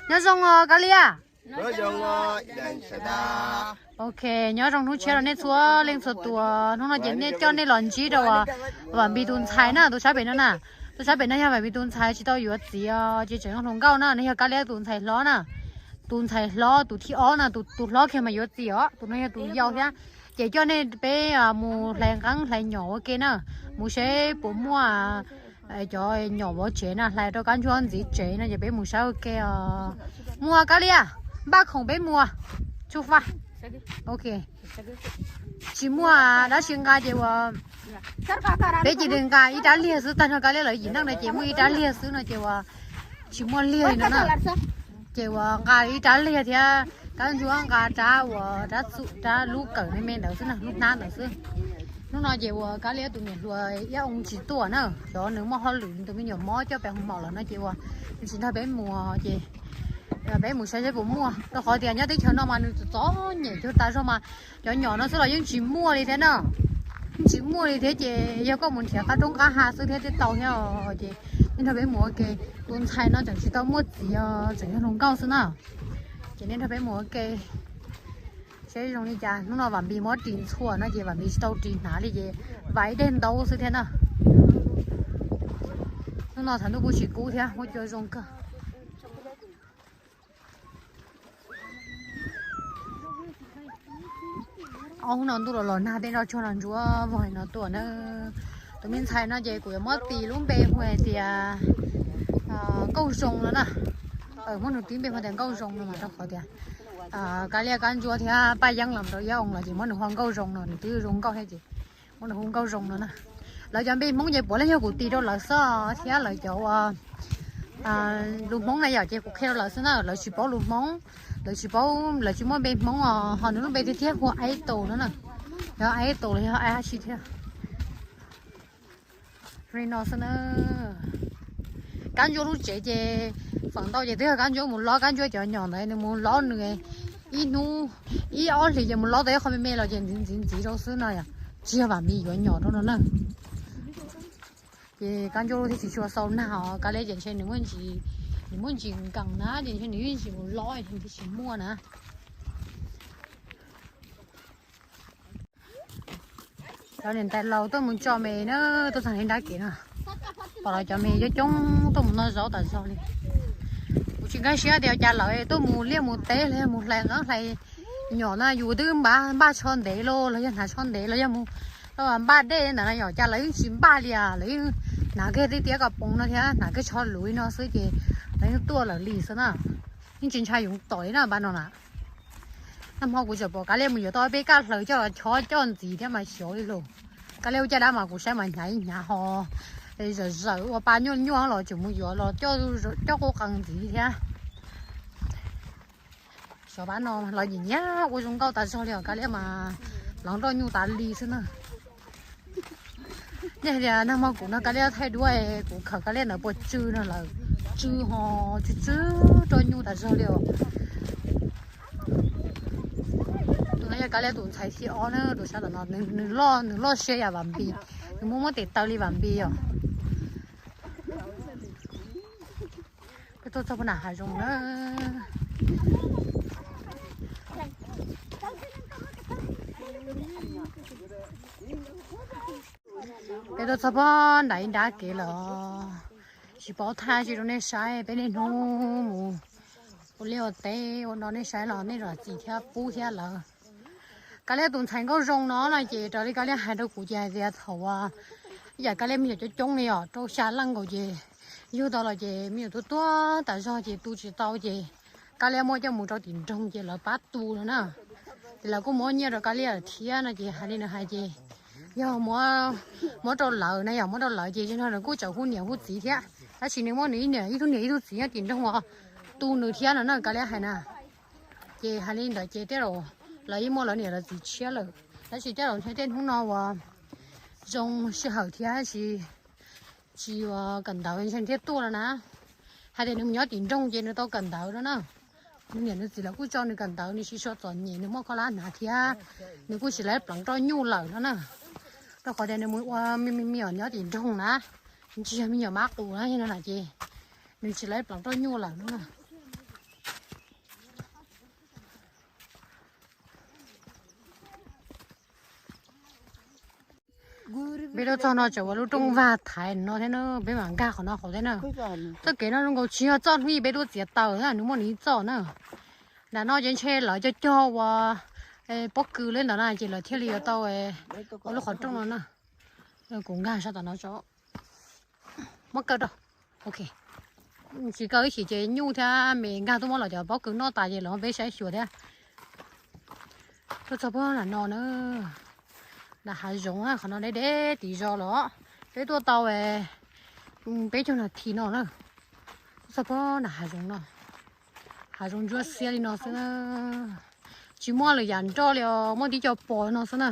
Nyob zoo os Kab Liab. Ok, nyob zoo hnub tshiab rau nej txhua leej txhua tus. Hnub no ces nej coj nej los ntsib rau Vam Npis tus ntxhais na, tus sab pem no na. Tus sab pem no yog Vam Npis tus ntxhais tsis tau yuav txiv os, ces tseem yog hluas nkauj na, nws yog Kab Liab tus ntxhais hlob na. Tus ntxhais hlob, tus thib ob na, tus hlob kiag mas yuav txiv os, tus no yog tus yau thiab. Ces coj nej peb mus hlais nqeeb hlais nyom ua ke na, mus seb puas muaj cov nyom vov tsev na, hlais rau Kab Ntsuab ntxiv tsev no ces peb mus saib ua ke os. Muaj Kab Liab, npaj khoom peb mus. Tsuj faj. Ok. Tsis muaj dab tsi nqa ces uas peb cia li nqa ib rab liag xwb, tag nrho Kab Liab lawv yim neej na ces muaj ib rab liag xwb no ces uas tsis muaj liag li no na. Ces uas nqa ib rab liag thiab Kab Ntsuab nqa rab uas rab txum rab lub kawm me me ntawd xwb na, lub hnab ntawd xwb. Hnub no ces uas Kab Liab tus niam hluas Iab Oo tsis tuaj na, xyov nws muaj hauj lwm nws tus me nyuam mob coj pem hoos maum lawm no ces uas nws tsis nrog peb mus ces peb mus saib seb puas muaj, rau qhov tias nyob teb chaws no mas nws txom nyem cuag tas zog mas cov nyom no xwb los yeej tsis muaj li thiab na. Yeej tsis muaj li thiab ces yog koj mus nrhiav qab roob qab hav xwb thiab thiaj tau thiab os. Ces nej nrog peb mus ua ke, tus ntxhais no tseem tsis tau muaj txiv os, tseem yog hluas nkauj xwb na. Ces nej nrog peb mus ua ke seb zoo li cas. Hnub no Vam Npis muab ris ntxhua no ces Vam Npis tsis tau ris hnav li ces vam ib daim ntaub xwb thiab na. Hnub no thaum ntuj kuj tsis kub thiab, muaj cua zoo kawg. Ob hnub no ntuj los los nag, tej nroj tsuag no ntsuab vog no tuaj na. Tus me ntxhais no ces kuv yuav muab tis lub npe hu hais tias Nkauj Zoo no na. Muab nws tis npe hu tias Nkauj Zoo no mas rau qhov tias Kab Liab Kab Ntsuab thiab Paj Yeeb los rau Iab Oo los ces muab nws hu Nkauj Zoo no, nws twb zoo nkauj thiab ces muab nws hu Nkauj Zoo no na. Lawv cov npe Hmoob ces puav leej yog kuv tis rau lawv xwb thiab lawv cov ua lus Hmoob na yom ces kuv qhia rau lawv xwb na, lawv tsis paub lus Hmoob, lawv tsis paub, lawv tsis muaj npe Hmoob os, ho nws lub npe tiag tiag hu Aib Tus no na. Yog Aib Tus los yog Aib Dab Tsi thiab. Li no xwb na. Kab Ntsuab lub tsev ces feem ntau ces twb yog Kab Ntsuab mus lob Kab Ntsuab cov nyom ntawd, nws mus lob nws ib hnub ib ob hlis ces mus lob tau ib qho me me los ces ntxiv ntxiv ntxiv rau xwb no yom, tsis yog Vam Npis yuav nyom rau no na. Ces Kab Ntsuab lub thiaj tsis tshua xau nag os, Kab Liab ces ntshe nws muaj ntsis, nws muaj ntsis nkees na ces ntshe nws yeej tsis mus lob ntshe tsis muaj na. Cov niam tais laus tuaj mus tso me na, tuaj txog nram nrab kev no, pom lawv cov me coob coob tuaj mus noj zaub tas zog li. Kuv tsis nkag siab tias cas lawv tuaj mus liaj mus teb los yog mus hlais nqeeb hlais nyom na, yus twb npaj npaj tsho ntev los los yog hnav tsho ntev los yog mus npaj dej ntawd na yom, cas lawv yeej tsis npaj li, lawv yeej hnav kiag tej tiab kom poov no thiab hnav kiag tsho luv li no xwb ces lawv yeej tuaj lawm li xwb na. Yeej tsis ntshai yoov tom li na npaj no na. Nag hmo kuv tseem pom Kab Liab mus yuav tau peb kab hlaws coj los chob coj ntxiv thiab mas xyov li lauj. Kab Liab ua caj dab mas kuv saib mas hnyav ib hnyav ho zawm zawm ua pa nyuaj nyuaj los tseem mus yuav los coj qub qees ntxiv thiab. Xyov pab no los nyiam nyiam ua zoo nkauj tas zog li os, Kab Liab mas pleev roj nyuj tas li xwb na. Nej hais tias nag hmo kuv nrog Kab Liab thaij duab, kuv khawm Kab Liab ntawd puas tsw no lawm, tsw ho tsw tsw roj nyuj tas zog li os. Tus no yog Kab Liab tus ntxhais thib ob na, tus sab tom no nws loj, nws loj siab yam Vam Npis, nws muaj muab tes taw li Vam Npis os. Peb tuaj txog pem nam hav zoov na. Peb tuaj txog pem nram ib nrab kev lawm, tsis paub thaij tsis rau nej saib, peb niaj hnub mus ua liaj ua teb ua no nej saib los nej zam txim thiab pub thiab lawm. Kab Liab tus ntxhais Nkauj Zoo no no ces raws li Kab Liab hais rau kuv ces hais tias thaum ib yam Kab Liab me nyuam coob coob li os, rau xya leej nkaus ces yug tau los ces me nyuam tuaj tuaj tas zog ces tu tsis tau ces Kab Liab muab coj mus rau tim nroog ces lawv pab tu no na. Ces lawv kuj muab nyiaj rau Kab Liab lawm thiab no ces hais li nws hais ces yog muab rau lawv na, yog muab rau lawv ces yog no nws kuj tseem hu niam hu txiv thiab, tab sis nws muab nws ib niam ib tug niam ib tug txiv nyob tim nroog uas tu nws thiab no na, Kab Liab hais na. Ces hais li ntawd ces tej zaum lawv yeej muaj lawv niam lawv txiv tshiab lawm, tab sis tej zaum ntshe tej hnub no uas zoo sij hawm thiab tsis, tsis uas kawm ntawv ntshe thiaj tuaj no na. Hais tias nws mus nyob tim nroog ces nws tau kawm ntawv no na. Nws niam nws txiv lawv kuj tso nws kawm ntawv, nws tsis tshua txom nyem, nws muaj koj lab hnav thiab, nws kuj tsis lawv pleev roj nyuj lawm no na. Rau qhov tias nws mus ua me me me nyuam nyob tim nroog na, tsis yog me nyuam mab qus na, yog no na ces nws tsis lawv pleev roj nyuj lawm no na. Peb tuaj txog no tseem ua lub rooj vag thaiv no thiab na, peb mam nkag qhov no hauv thiab na. Txoj kev no zoo nkaus tsis yog txoj hnub peb tuaj txiav taws na, nws muaj nws ib txoj na. Nram no ces ntshe lawv cog cog ua pob kws li ntawd na ces lawv thiaj li yuav tau ua lub qhov rooj no na. Kuv nkag sab tom no tso. Muab kaw rau. Ok. Tsis kaw ib chim ces nyuj thiab me nkag tuaj muab los cov pob kws noj tas ces lawv peb saib xyuas thiab. Tuaj txog puag nram no na, nram hav zoov na, qhov no deb deb tim zos los. Peb tuaj tau peb caug nas this no na. Tuaj txog puag nram hav zoov no, hav zoov ntsuab xiab li no xwb na. Tsis muaj lwm yam nroj li os, muaj tib co pos no xwb na.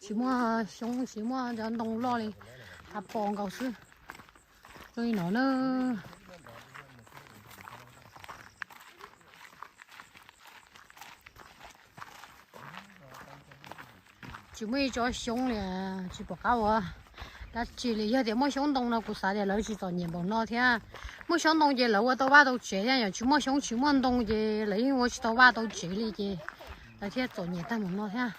Tsis muaj xyoob tsis muaj cov ntoo loj li, hav pos nkaus xwb. Zoo li no na. Tsis muaj ib tsob xyoob li, tsis pom qab ua dab tsi li. Yog tias muaj xyoob ntoo no kuv xav tias lawv tsis txom nyem npaum no thiab. Muaj xyoob ntoo ces lawv ua tau vaj tau tsev thiab, yog tsis muaj xyoob tsis muaj ntoo ces lawv yeej ua tsis tau vaj tau tsev li ces lawv thiaj txom nyem tag npaum no thiab.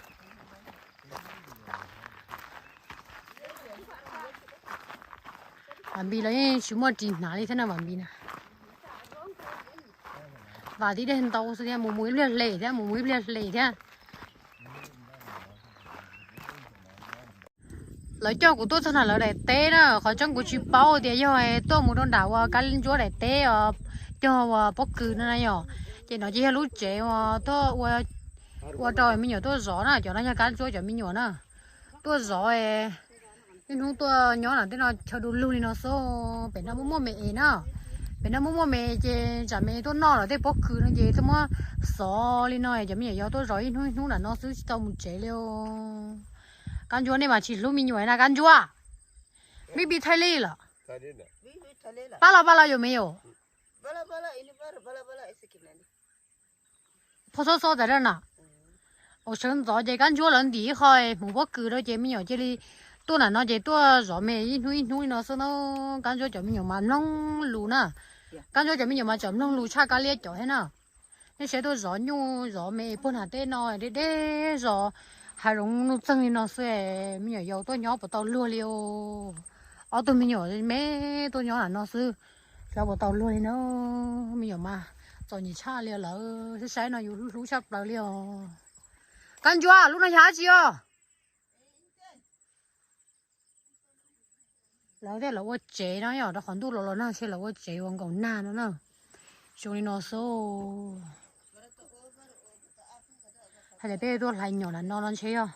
Vam Npis los yeej tsis muaj ris hnav li thiab na Vam Npis na. Vam tib daim ntau xwb thiab, mus mus ib pliag hle thiab, mus mus ib pliag hle thiab. Lawv coj kuv tuaj txog nram lawv daim teb na, qhov tseeb kuv tsis paub tias yog tuaj mus rau nram ua Kab Ntsuab daim teb os, cog ua pob kws no na yom. Ces no ces yog lub tsev uas tuaj ua rau me nyuam tuaj zov na, cov no yog Kab Ntsuab cov me nyuam na. Tuaj zov, niaj hnub tuaj nyob nram tej no chaw du lug li no xwb. Pem no muaj muaj me es na, pem no muaj muaj me es ces tsam me tuaj noj los tej pob kws no ces tuaj muab xov li no, cov me nyuam yaus tuaj zov ib hnub ib hnub nram no xwb tsis tau mus tsev li. Kab Ntsuab nej mas tsis hlub me nyuam na Kab Ntsuab. Mib pib thaij li lawm. Pab los pab los yuav me yom. Phauj xob xob tas na. Ua sawv ntxov ces Kab Ntsuab lawv ntim ib qho hmoov pob kws rau ces me nyuam cia li tuaj nram no ces tuaj zov me ib hnub ib hnub li no xwb na. Kab Ntsuab cov me nyuam mas mloog lus na. Kab Ntsuab cov me nyuam mas tseem mloog lus tshaj Kab Liab cov thiab na. Nej saib tuaj zov nyuj zov me puag nram teb no deb deb zos, hav zoov nuj txeeg li no xwb, me nyuam yaus tuaj nyob puas tau luag li os. Ob tug me nyuam me tuaj nyob nram no xwb, xyov puas tau luag li na. Me nyuam mas txom nyem tshaj li lawm, saib saib no yus hlub tshaj plaws li os. Kab Ntsuab, lub no yog dab tsi os? Lawv thiaj lawv ua tsev no yom, rau qhov ntuj los los nag ntshe lawv ua tsev ua nkaum nag no na. Zoo li no xwb. Hais tias peb tuaj hlais nyom nram no no ntshe yog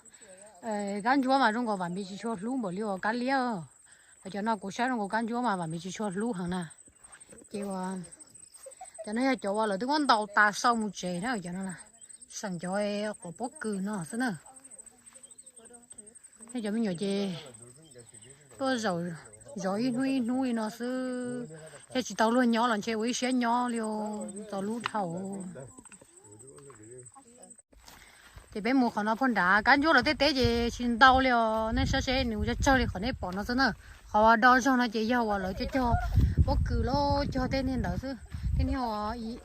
Kab Ntsuab mas zoo nkaus Vam Npis tsis tshua hlub npaum li uas Kab Liab. Los cov no kuv saib zoo nkaus Kab Ntsuab mas Vam Npis tsis tshua hlub heev na. Ces ua, cov no yog cov uas lawv twb muab ntaus tas sau mus tsev na, cov no na, seem cov quav pob kws no xwb na. Thiab cov me nyuam ces tuaj zov ib hnub ib hnub li no xwb, thiab tsis tau luag nyob los ntshe ua ib siab nyob li os, txaus hlub dhau. Ces peb mus qhov no puag nrad, Kab Ntsuab lawv tej teb ces tsis ntau li os, nej saib seb nws ua tsawg tsawg li qhov nej pom no xwb na. Qhov do zog no ces yog uas lawv cog cog pob kws los cog tej niag ntawd xwb, tej niag,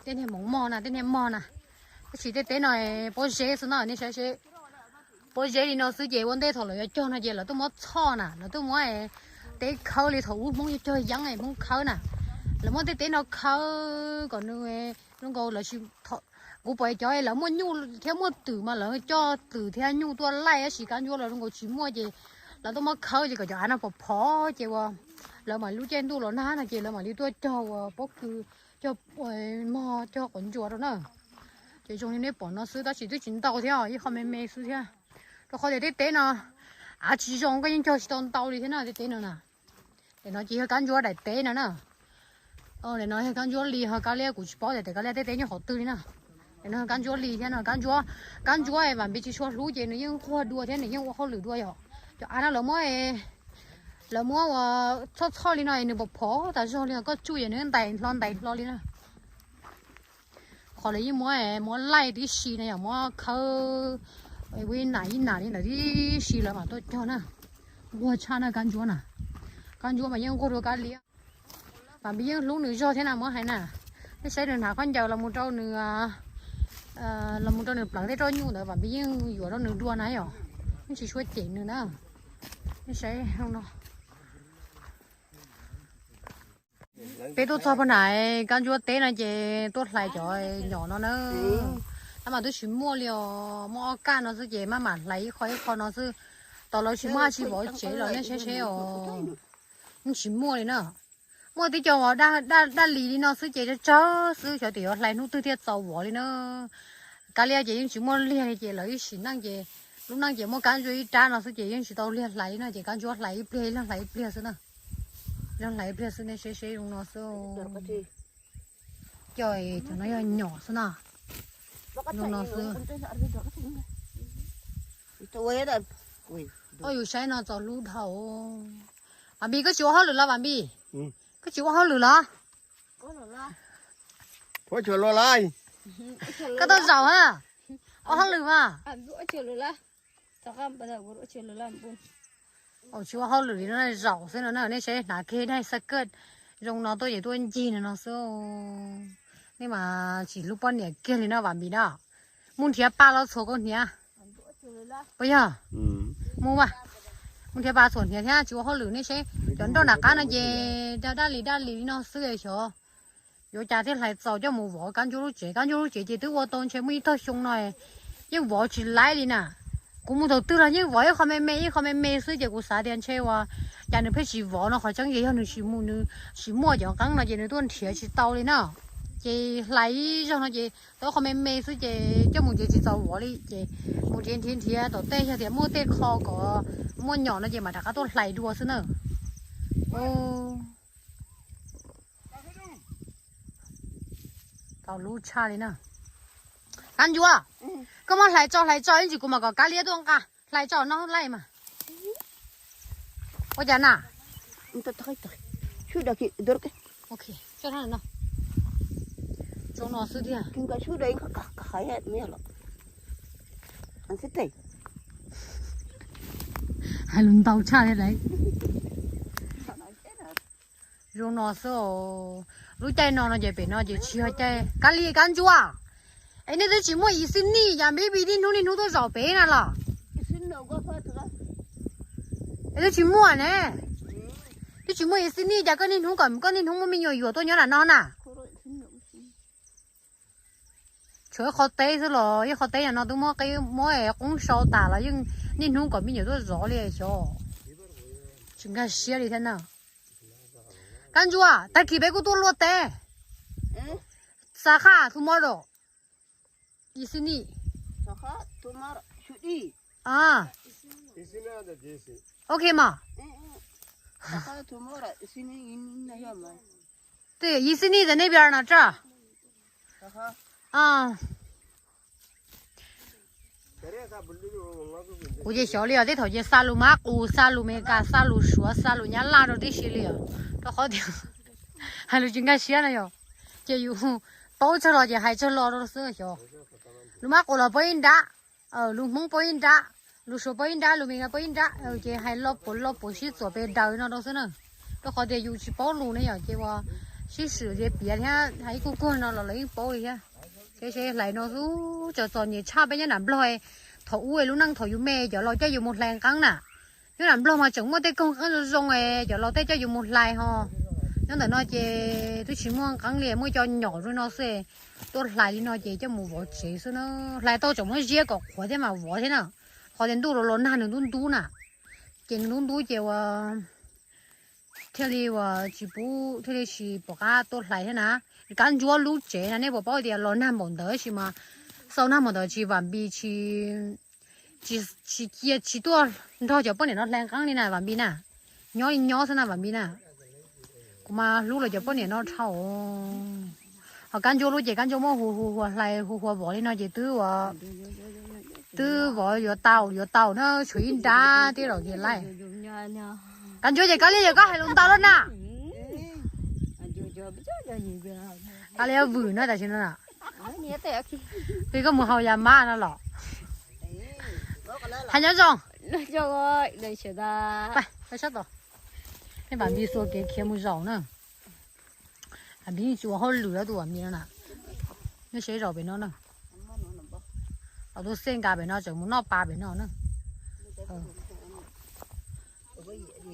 tej niag hmoov mog na, tej niag mog na. Tab sis tej teb no pob zeb xwb na, nej saib seb. Pob zeb li no xwb ces ua ntej thaum lawv yuav cog no ces lawv tuaj muab txhoj na, lawv tuaj muab teb khawb li thaum ub Hmoob cog yeeb Hmoob khawb na. Lawv muab tej teb no khawb kom nws zoo nkaus lawv tsis, kuv pom cov lawv muaj nyuj thiab muaj twm mas lawv coj twm thiab nyuj tuaj laij, tab sis Kab Ntsuab lawv zoo nkaus tsis muaj ces lawv tuaj muab khawb ces kom cov av no phov phov ces ua lawv mam lub caij ntuj los nag no ces lawv mam li tuaj cog ua pob kws, cog mog cog quav ntsuas rau na. Ces zoo li nej pom no xwb tab sis twb tsis ntau thiab, ib qho me me xwb thiab. Rau qhov tias tej teb no av tsis zoo koj yeej cog tsis tau ntau li thiab na, tej teb no na. Daim no ces yog Kab Ntsuab daim teb no na. Daim no yog Kab Ntsuab li, ho Kab Liab kuv tsis paub tias Kab Liab tej teb nyob qhov twg li na. Daim no Kab Ntsuab li thiab no, Kab Ntsuab, Kab Ntsuab Vam Npis tsis tshua hlub ces nws yeej nquag dua thiab nws yeej ua hauj lwm dua yom. Cov av no lawv muab, lawv muab ua txhoj txhoj li no nws pom phov tas zog li, koj tsuj es nws ntais hlo ntais hlo li na. Qhov lawv yeej muab, muab laij tib si na yom, muab khawb ua ib nam ib nam li ntawd tib si lawv mam tuaj cog na. Nquag tshaj na Kab Ntsuab na. Kab Ntsuab mas yeej nquag dua Kab Liab. Vam Npis yeej hlub nws zog thiab na, muab hais na. Nej saib nws hnav khaub ncaws los mus rau nws, los mus rau nws pleev tej roj nyuj ntawd Vam Npis yeej yuav rau nws dua na yom. Yeej tsis tshua cem nws na. Saib no. Peb tuaj txog pag nram Kab Ntsuab teb no ces tuaj hlais cov nyom no na. Tab mas twb tsis muaj li os, muaj ob kaj no xwb ces maj mam hlais ib qho ib qho no xwb. Tos lawv tsis muaj dab tsi vov tsev los nej saib seb os. Yeej tsis muaj li na. Muaj tib co daj lis li no xwb ces tsawg tsawg xwb, xyov tias yuav hlais hnub twg thiaj txaus vov li na. Kab Liab ces yeej tsis muaj liag li ces lawv ib sim neej ces lub neej ces muaj Kab Ntsuab ib rab no xwb ces yeej tsis tau liag hlais li no ces Kab Ntsuab hlais ib pliag ib leeg hlais ib pliag xwb na. Ib leeg hlais ib pliag xwb, nej saib seb zoo no xwb. Cov no yog nyom xwb na. Zoo no xwb. Yus saib no txaus hlub dhau. Vam Npis, koj tsis ua hauj lwm los Vam Npis? Koj tsis ua hauj lwm los? Koj tuaj zaum ha. Ua hauj lwm mas. Tsis ua hauj lwm li no, zaum xwb no na, nej saib hnav kiag daim xab kaj zoo no tuaj ces tuaj ncig no no xwb. Nej mas tsis hlub poj niam kiag li no Vam Npis na. Mus nrhiav pa los txhuam kaus hniav. Puas yog? Mus, mus nrhiav pa txhuam hniav thiab tsis ua hauj lwm, nej saib cov nroj nram qab no ces daj lis daj lis li no xwb xyov. Yuav cas thiaj hlais txaus coj mus vov Kab Ntsuab lub tsev. Kab Ntsuab lub tsev ces twb ua tau ntshe muaj ib tog xyoo no yeej vov tsis laib li na. Kuv mus thaum twg los yeej vov ib qho me me ib qho me me xwb ces kuv xav tias ntshe ua cas nws pheej tsis vov no, qhov tseeb ces yog nws tsis mus, nws tsis muaj cov qeeb no ces nws tuaj nrhiav tsis tau li na. Ces hlais ib zaug no ces tau ib qho me me xwb ces coj mus ces tsis txaus vov li ces mus nrhiav nrhiav nrhiav tom tej, yog tias muaj tej qho kom muaj nyom no ces mam rov qab tuaj hlais dua xwb na. Tau lub tshaj li na. Kab Ntsuab, koj muab hlais tso hlais tso ib ntsis kuv mam kom Kab Liab tuaj nqa. Hlais tso no laij mas. Ua cas na? Zoo no xwb tiag. Hais lus ntau tshaj thiab lauj. Zoo no xwb. Lub caij no no ces pem no ces tsis yog caij Kab Liab Kab Ntsuab. Es nej twb tsis muaj Ixinij, cas Baby niaj hnub niaj hnub tuaj zaum pem na los? Es twb tsis muaj ne. Twb tsis muaj Ixinij, cas koj niaj hnub kom koj niaj hnub muaj me nyuam yuam tuaj nyob nram no na? Tshuav ib qho teb xwb los ib qho teb no twb muab qoob sau tas los yeej niaj hnub kom me nyuam tuaj zov li xyov. Tsis nkag siab li thiab na. Kab Ntsuab, tag kis peb kuj tuaj luaj teb. Xav qhaj tomorrow. Ixinij. Ok mas. Twb Ixinij the neighbor no tsa. Kuv ces xyov li os, tej thaum ces xa lus Mab Qus, xa lus Mes Kas, xa lus Suav, xa lus Nyab Laj rau tib si li os. Rau qhov tias hais lus tsis nkag siab na yom. Ces yus paub tsawg los ces hais tsawg los rau xwb xyov. Lus Mab Qus los paub ib nrab, lus Hmoob paub ib nrab, lus Suav paub ib nrab, lus Mes Kas paub ib nrab, ces hais lo puav lo puav sib txuam pes daws no rau xwb na. Rau qhov tias yus tsis paub lus ne yom, ces uas sib swm ces piav thiab hais ib kuj kuag no los lawv yeej paub li thiab. Ces hlais no xwb, tseem txom nyem tshaj peb nyob nram Nplog. Thaum ub lub neej thaum yus me cov laus coj yus mus hlais nqeeb na. Nyob nram Nplog mas tseem muaj tej koog nqeeb zoo zoo, cov laus tej coj yus mus hlais ho. Nyob ntawm no ces twb tsis muaj nqeeb li, muaj cov nyom zoo no xwb. Tuaj hlais li no ces coj mus vov tsev xwb na. Hlais tau tseem muab ziab kom qhuav thiab mas vov thiab na. Qhov tias ntuj los los nag nws ntub ntub na. Ces nws ntub ntub ces uas thiaj li uas tsis pub, thiaj li tsis pom qab tuaj hlais thiab na. Kab Ntsuab lub tsev na nej puas paub tias los nag npaum ntawd sis mas xaus nag npaum ntawd tsis Vam Npis tsis, tsis cia tsis tuaj nrog cov poj niam no hlais nqeeb li na Vam Npis na. Nyob li nyob xwb na Vam Npis na. Kuv mas hlub lawv cov poj niam no dhau. Ho Kab Ntsuab lub ces Kab Ntsuab muab hu hu hlais hu hu vov li no ces twb uas twb vov yuav tau yuav tau na, tshuav ib nrab tib los ces laij. Kab Ntsuab ces koj li yog koj hais lus ntau lawm na. Koj li vwm no tam sim no na. Li koj mus haus yas mab no los. Hais nyob zoo. Pab sab tod. Nej Vam Npis xuas kev khiav mus zaum na. Vam Npis tsis ua hauj lwm tus Vam Npis no na. Nej saib zaum pem no na. Los tus xej nkas pem no tseem mus noj pa pem no na.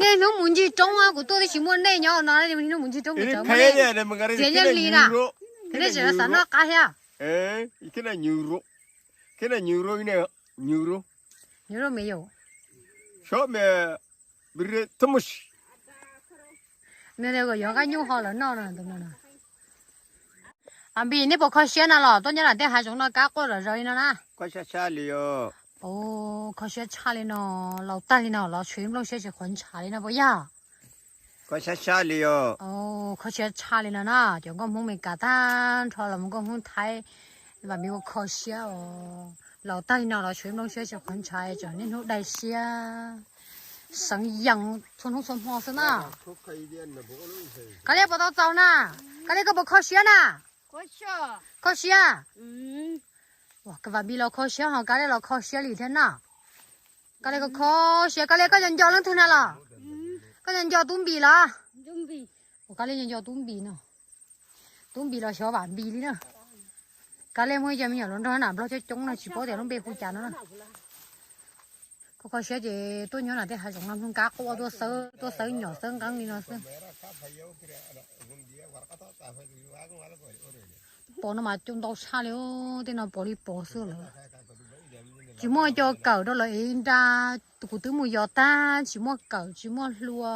Nej hnub mus ncig roob, kuv tuaj twb tsis muaj nej nyob no, hnub mus ncig roob kuv tseem muaj nej. Tias yeej li na, nej tseem xav noj qab thiab. Nws yuav nqaij nyuj ho lawm noj no. Vam Npis, nej puas kho siab na los tuaj nyob nram tej hav zoov no kab quaj zom zaws li no na? Kho siab tshaj li no, laus tag li no los tshuav ib nplooj siab tsis qhuav ntshav li no puas yog? Kho siab tshaj li no na, cov nkauj Hmoob Meskas tag nrho los mus nkauj Hmoob Thaib, Vam Npis ua kho siab os. Laus tag li no los tshuav ib nplooj siab tsis qhuav ntshav, tseem niaj hnub dai siab seev yees txhua hnub txhua hmo xwb na. Kab Liab puas tau txaus na? Kab Liab koj puas kho siab na? Kho siab. Vam Npis los kho siab ho Kab Liab los kho siab li thiab na. Kab Liab koj kho siab, Kab Liab koj nco nco leej twg na los? Koj nco nco Tub Npis los? Kab Liab nco nco Tub Npis no. Tub Npis los xyov Vam Npis li na. Kab Liab muaj ib co me nyuam hluas nraug na, Nplog coob coob no tsis paub tias lub npe hu cas no na. Koj kho siab ces tuaj nyob nram tej hav zoov no mloog kab quaj tuaj xawb, tuaj xawb nyom xawb nqeeb li no xwb. Pos no mas coob ntau tshaj li, tej no pos li pos xwb lawm. Tsis muaj cov kawm rau lawv ev nra, kuv twb mus yos tag, tsis muaj kawm, tsis muaj hlua,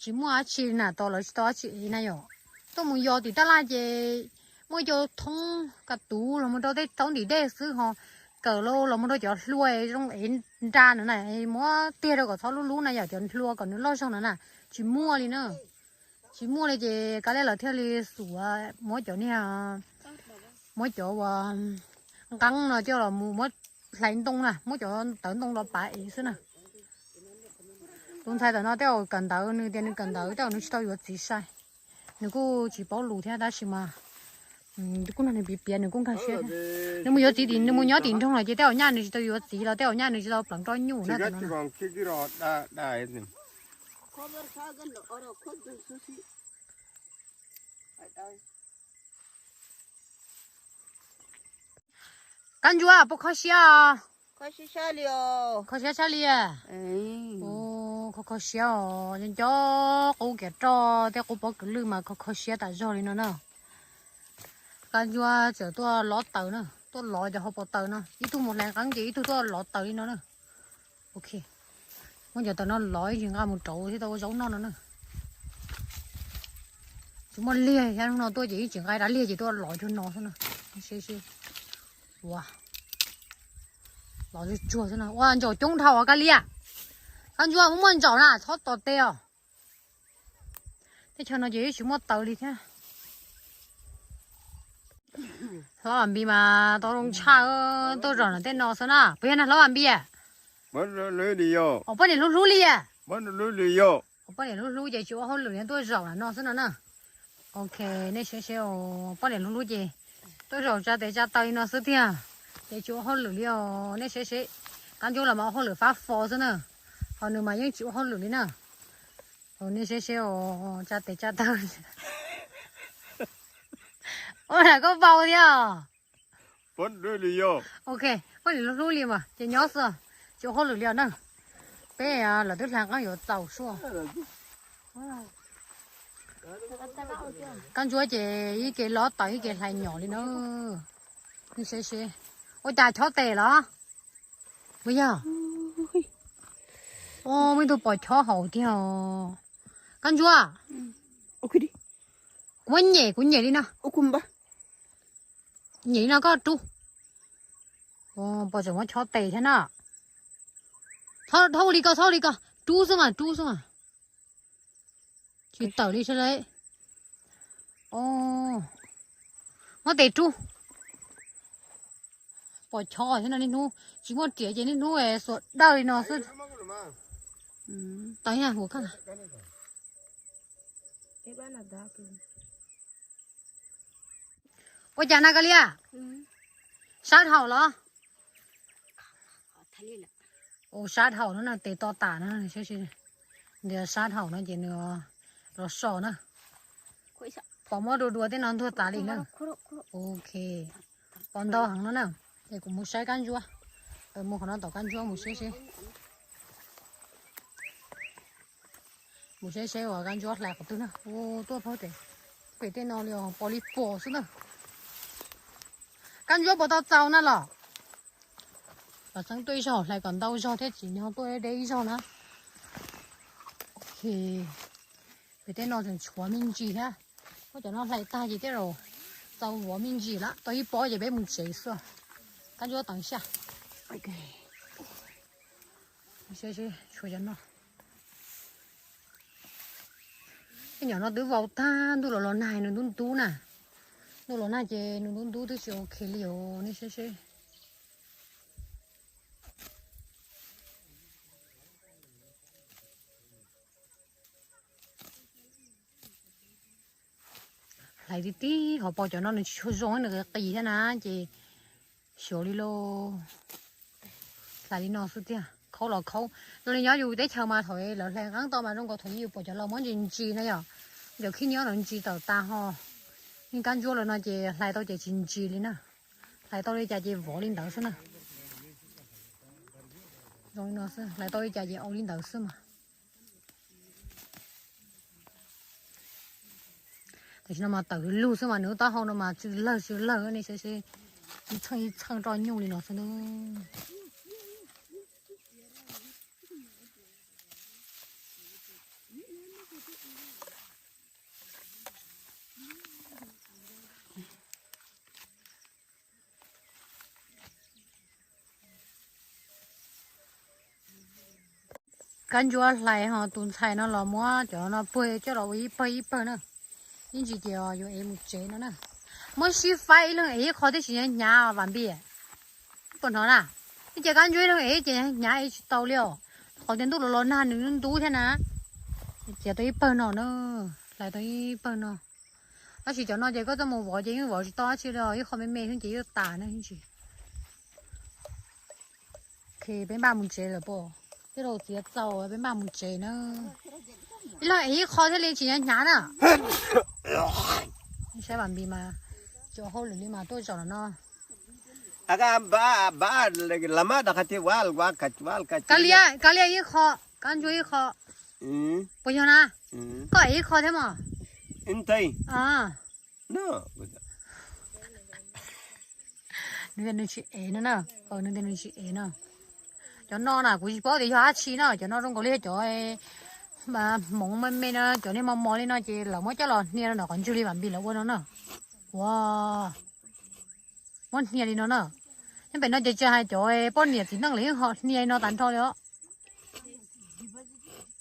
tsis muaj dab tsi na, tos lawv tsis tau dab tsi ev na yom. Tuaj mus yos tim tab laj ces muaj cov thoob ka tuv los mus rau tej thoob ntim dej xwb ho, kawm los los mus rau cov hlua zoo ev nra no na, muab tiag rau kom txhob lub lub na yom, cov hlua kom nws loj zog no na, tsis muaj li na. Tsis muaj li ces Kab Liab lawv thiaj li xuas muab cov niag, muab cov uas nqeeb no coj los mus muab hlais ntoo na, muab cov tawv ntoo los pav ev xwb na. Tus ntxhais tam no tej zaum kawm ntawv, nws tias nws kawm ntawv tej zaum nws tsis tau yuav txiv sai. Nws kuj tsis paub lus thiab tab sis mas kuj nrog nws piav piav nws kuj nkag siab thiab. Nws mus yuav txiv tim, nws mus nyob tim nroog lawm ces tej zaum nyaj nws tsis tau yuav txiv los tej zaum nyaj nws tsis tau pleev roj nyuj na. Kab Ntsuab puas kho siab os? Kho siab tshaj li. Kho kho siab os, nco qub kiav roj tej qub pob kws lwj mas kho kho siab tas zog li no na. Kab Ntsuab txawm tuaj lov taws na, tuaj lov cov hauv paus taws no, ib tug mus hlais nqeeb ces ib tug tuaj lov taws li no na. Ok, muab cov taws no lov ib tsis nqa mus rauv thiab tau ua zaub noj no na. Tsis muaj liag thiab, hnub no tuaj ces ib tsis nqa ib rab liag ces tuaj lov cuag no xwb na. Seb seb, ua, lov tsuag tsuag xwb no. Ua ntsaum coob dhau os Kab Liab. Kab Ntsuab muaj muaj ntsaum na txhob tos tes os. Teb chaws no ces ib tsis muaj taws li thiab. Hlob Vam Npis mas tau zoo tshaj, tuaj zaum nram tej no xwb na. Puas yog na Hlob Vam Npis? Poj niam hlub hlub li. Poj niam hlub hlub ces tsis ua hauj lwm li tuaj zaum nram no xwb no na. Ok, nej saib seb, poj niam hlub hlub ces tuaj zaum tsa tes tsa taw li no xwb tiag, ces tsis ua hauj lwm li os. Nej saib seb, Kab Ntsuab los mas ua hauj lwm fab fo xwb na, ho nws mas yeej tsis ua hauj lwm li na. Nej saib seb, tsa tes tsa taw. Ua lam koj vau thiab. Ok, poj niam hlub hlub li mas ces nyob xwb, tsis ua hauj lwm li os na. Peb lawv twb hlais nqeeb yuav txaus sua. Kab Ntsuab ces ib ke lov taws ib ke hlais nyom li na. Nej saib seb, ua cas chob tes los? Puas yog? Muaj ib tug pos chob hauv tiag. Kab Ntsuab, kuv muab nyem, kuv nyem li no. Nyem li no koj rub. Pos tseem muab chob tes thiab na. Txhob ua li ko, txhob ua li ko, rub xwb mas, rub xwb mas. Tsis tawm li sab le. Muab tes rub. Pos chob thiab no, niaj hnub tsis muaj riam ces niaj hnub xuas dawj li no xwb. Tau hu. Ua cas na Kab Liab? Sab haum los? Ua sab haum no na, tes to tas no. Ntias sab haum no ces nws los so na. Pom muab dua dua tej no ntuag tas li na. Ok, pom ntau heev no na. Es kuv mus saib Kab Ntsuab, mus qhov no tom Kab Ntsuab mus saib seb. Mus saib seb uas Kab Ntsuab hlais qhov twg na. Ua tuaj pem tej no li os, pos li pos xwb na. Kab Ntsuab puas tau txaus na los? Los txeeb tuaj ib zaug hlais kom ntau zog thiab tsis nyob tuaj deb ib zaug na. Ok, pem tej no tseem tshuav me ntsis thiab. Muab cov no hlais tag ces tej zaum Tau vov me ntsis lawm, tau ib pob ces peb mus tsev xwb. Kab ntsuab teev xya. Tshuav cov no. Tej nyom no twb vau tag, ntuj los los nag nws ntub ntub na. Ntuj los nag ces nws ntub ntub twb tsis ok li os, nej saib seb. Hlais tib tib hauv paus cov no nws tsis tshua zoo, nws qis qis thiab na, ces xyov li lauj. Hlais li no xwb tiag, khaub los khaub. Zoo li nyob yus teb chaws mas thaum lawv hlais nqeeb tau mas zoo nkaus thaum yus pom cov laus muab ntsis ntsis na yom. Cov khib nyob lawv ntsis tawm tas ho. Yeej kab ntsuab lawm no ces hlais tau ces tsis ntsis li na. Hlais tau li cas ces vov li ntawd xwb na. Zoo li no xwb, hlais tau li cas ces ua li ntawd xwb mas. Tam sim no mas tawm lug xwb mas nws lub taub hau no mas tsw lawg tsw lawg, nej saib seb, ib txheej ib txheej roj nyuj li no xwb na. Kab ntsuab hlais ho tus ntxhais no los muab cov no puag coj los ua ib pawg ib pawg na. Ib ntsis ces yuav ev mus tsev no na. Muab sib faib ib leeg ev ib qho thiaj tsis hnyav hnyav Vam Npis. Puas hnov na? Ib ce kab ntsuab ib leeg ev ces hnyav ev tsis tau li os. Qhov tias ntuj los los nag nws ntub thiab na. Txiav tau ib pawg no na, hlais tau ib pawg no. Tab sis cov no ces koj tuaj mus vov ces yeej vov tsis tau dab tsi li, ib qho me me xwb ces yeej tas na. Ok, peb npaj mus tsev lawm pob. Tej laus txiav txaus peb npaj mus tsev na. Ib leeg ev ib qho thiaj li tsis hnyav hnyav na. Saib Vam Npis mas tsis ua hauj lwm li mas tuaj zaum no. Kav liam, kav liam ib qho, kab ntsuab ib qho. Puas yog na? Koj ev ib qho thiab mos? Nws tias nws tsis ev no na. Nws tias nws tsis ev no. Cov no na kuv tsis paub tias yog dab tsi na, cov no zoo nkaus li yog cov hmoov me me no, cov niag mos mos li no ces lawv muab coj los hnia rau nram qhov ntswg li Vam Npis lawv ua no na. Ua, muab hnia li no na. Nyob pem no ces tsis hais cov poj niam txiv neej lawv yeej ho hnia li no tag nrho li os.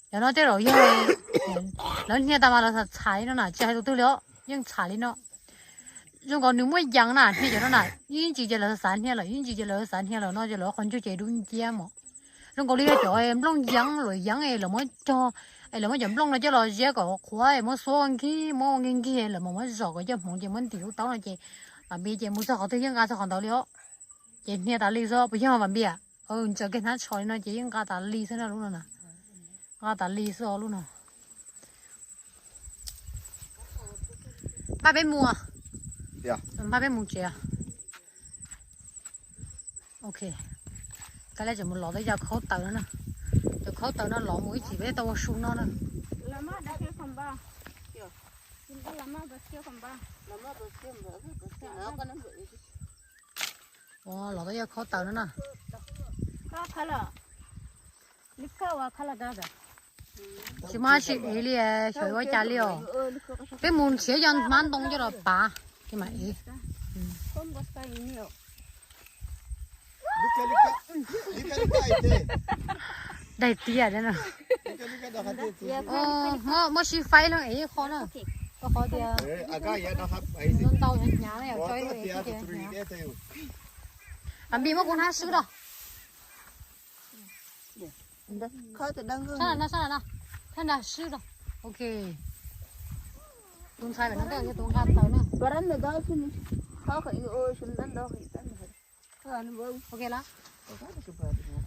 Cov no tej zaum yog lawv hnia tas mas lawv txham txham li no na, tsis hais tus twg li os, yeej txham li no. Zoo nkaus nws muaj yees na, hnia cov no na, ib ntsis ces lawv xav hnia lawm, ib ntsis ces lawv xav hnia lawm no ces lawv qhov ntswg ces dub nciab mos. Zoo nkaus li yog cov nplooj yeeb luam yeeb es lawv muab cog, es lawv muab cov nplooj no coj los ziab kom qhuav es muab xuab ua nkig, muab ua nkig nkig lawv mam muab zom kom coj hmoov ces muab ntim lub taub no ces Vam Npis ces mus txog qhov twg yeej nqa txog qhov ntawd li os. Ces hnia tas li xwb, puas yog Vam Npis? Ntsaws kiag hnab tsho li no ces yeej nqa tas li xwb na lub no na. Nqa tas li xwb os lub no. Npaj peb mus, npaj peb mus tsev. Ok, kav liam tseem mus lov tej cov khaub taws no na. Cov khaub taws no lov mus ib chim peb tau ua su no na. Lov tej cov khaub taws no na. Tsis muaj dab tsi ev li, xyov ua cas li os. Peb mus nrhiav cov hmab ntoo coj los pav ces mam ev. Daig tiag no. Muab sib faib leeg ev ib qho na. Rau qhov tias ntau ntau hnyav hnyav na, yog tso ib leeg ev xwb ces hnyav. Vam Npis muab kuv hnab swb rau. Sab nrad, sab nrad, sab nrad swb rau. Ok. Tus ntxhais pem no twb yog tus nqa taws na. Ok la.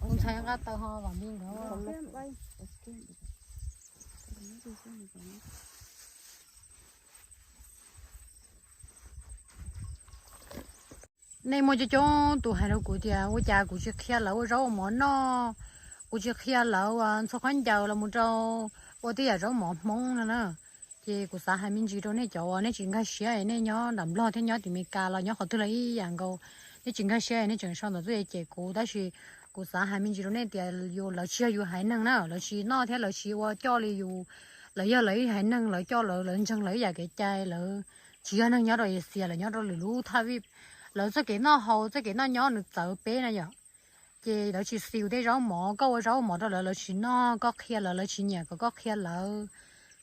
Tus ntxhais nqa taws ho Vam Npis nkawd. Nej muaj coob coob tus hais rau kuv tias ua cas kuv tsis qhia lawv ua zaub ua mov noj, kuv tsis qhia lawv ntxhua khaub ncaws los mus rau ua tej yam zaub mov Hmoob no na. Ces kuv xav hais me ntsis rau nej cov uas nej tsis nkag siab es nej nyob nram Nplog thiab nyob tim Meskas los nyob qhov twg los ib yam nkaus, nej tsis nkag siab es nej tseem sau ntawv tuaj cem kuv, tab sis kuv xav hais me ntsis rau nej tias yus, lawv tsis yog yus haiv neeg na, lawv tsis noj thiab lawv tsis ua coj li yus, lawv yog lawv ib haiv neeg, lawv coj lawv, lawv ntseeg lawv ib yam kev cai, lawv tsis yog neeg nyob rau Asia, lawv nyob rau lwm lub thaj vij, lawv txoj kev noj haus txoj kev noj nyob nws txawv peb na yom. Ces lawv tsis xis tej zaub mov, koj ua zaub mov rau lawv lawv tsis noj, koj qhia lawv lawv tsis nyiam kom koj qhia lawv,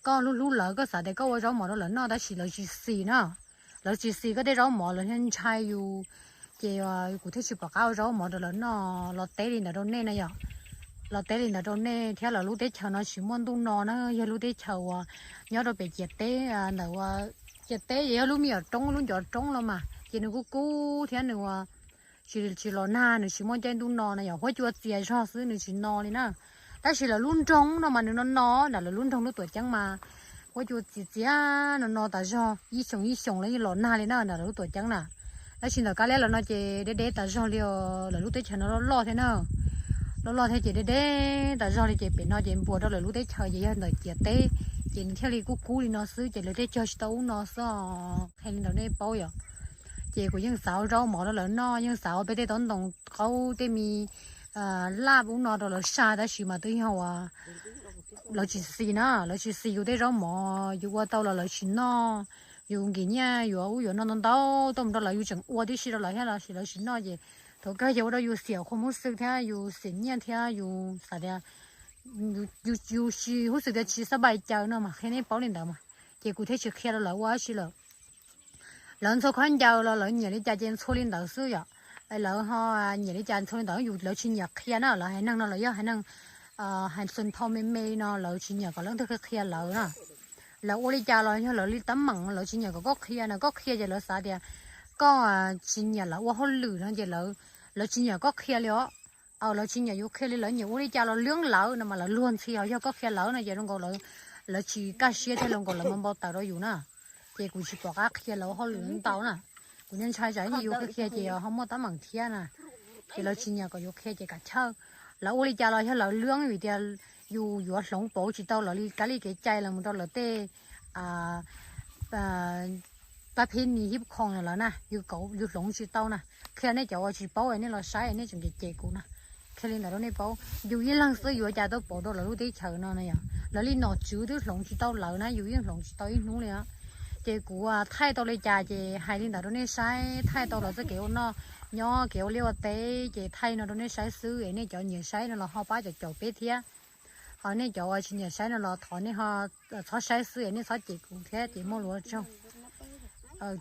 koj hlub hlub lawv koj xav tias koj ua zaub mov rau lawv noj tab sis lawv tsis xis na. Lawv tsis xis koj tej zaub mov lawv ntshai yus, ces kuv thiaj tsis pom qab ua zaub mov rau lawv noj. Los teb li ntawd rau nej na yom, los teb li ntawd rau nej thiab. Lawv lub teb chaws no tsis muaj ntuj no na, yog lub teb chaws uas nyob rau pem ciam teb, ntawm uas ciam teb ces yog lub me nyuam roob lub ncov roob los mas ces nws kuj kub thiab nws ua tsis tsis los nag, nws tsis muaj caij ntuj no na yom, huab cua txias zog xwb nws tsis no li na. Tab sis lawv lub nroog no mas nws no no na, lawv lub nroog lub tuam ceeb mas huab cua txias txias no no tas zog, ib xyoos ib xyoos los yeej los nag li na nram lawv lub tuam ceeb na. Tab sis ntawm Kab Liab lawv no ces deb deb tas zog li os, lawv lub teb chaws no loj loj thiab na, loj loj thiab ces deb deb tas zog li ces pem no ces npuas rau lawv lub teb chaws ces yog ntawm ciam teb, ces nws thiaj li kub kub li no xwb ces lawv thiaj cog tsis tau ub no xwb os, qhia li ntawd nej paub yom. Ces kuv yeej xav ua zaub mov rau lawv noj, yeej xav ua peb tej taub ntoos qaub tej me laj ub no rau lawv saj tab sis mas twb yog uas lawv tsis xis na, lawv tsis xis yus tej zaub mov, yus ua tau los lawv tsis noj. Yus nkim nyiaj yuav ub yuav no ntau ntau tuaj mus rau lawv, yus tseem ua tib si rau lawv thiab los sis lawv tsis noj ces thaum kawg ces ua rau yus xiam qhua hmoob xwb thiab yus xiam nyiaj thiab yus xav tias yus tsis hub xwm tias tsis xab npais caws no mas qhia nej paub li ntawd mas. Ces kuv thiaj tsis qhia rau lawv ua dab tsi lawm. Lawv ntxhua khaub ncaws los lawv nyiam li cas ces ntxhua li ntawd xwb yom. Lawv ho nyiam li cas ntxhua li ntawd, yus lawv tsis nyiam qhia na, lawv haiv neeg no lawv yog haiv neeg hais xus thau me me li no, lawv tsis nyiam kom leej twg qhia lawv na. Lawv ua li cas los yog lawv li teeb meem, lawv tsis nyiam kom koj qhia na, koj qhia ces lawv xav tias koj tsis nyiam lawv ua hauj lwm no ces lawv tsis nyiam koj qhia li os. Lawv tsis nyiam yus qhia li, lawv nyiam ua li cas los lwb lawv no mas lawv luag ntxhi, ho yog koj qhia lawv no ces zoo nkaus lawv tsis kaj siab thiab zoo nkaus lawv npau taws rau yus na. Ces kuv tsis pom qab qhia lawv hauj lwm ntau na. Kuv ntshai tsam ib ntsis yus qhia qhia ces ho muaj teeb meem thiab na. Ces lawv tsis nyiam kom yus qhia ces kav chawj. Lawv ua li cas los yog lawv lwb vim tias yus yuav hloov pauv tsis tau lawv li kab li kev cai los mus rau lawv tej pab phib ni hib khoom lawm na, yus kauv yus hloov tsis tau na. Qhia nej cov uas tsis paub es nej los saib nej tseem cem cem kuv na. Qhia li ntawd rau nej paub, yus ib leeg xwb yuav cas tuaj pauv rau lawv lub teb chaws no na yom. Lawv li nom tswv twb hloov tsis tau lawv na, yus yeej hloov tsis tau ib hnub li os. Ces kuv thaij tau li cas ces hais li ntawd rau nej saib, thaij tau lawv txoj kev ua noj nyob kev ua liaj ua teb ces thaij no rau nej saib xwb es nej cov nyiam saib no los ho pab caum caum peb thiab. Ho nej cov uas tsis nyiam saib no los thov nej ho txhob saib xwb es nej txhob cem kuv thiab ces muaj lus ua tsaug.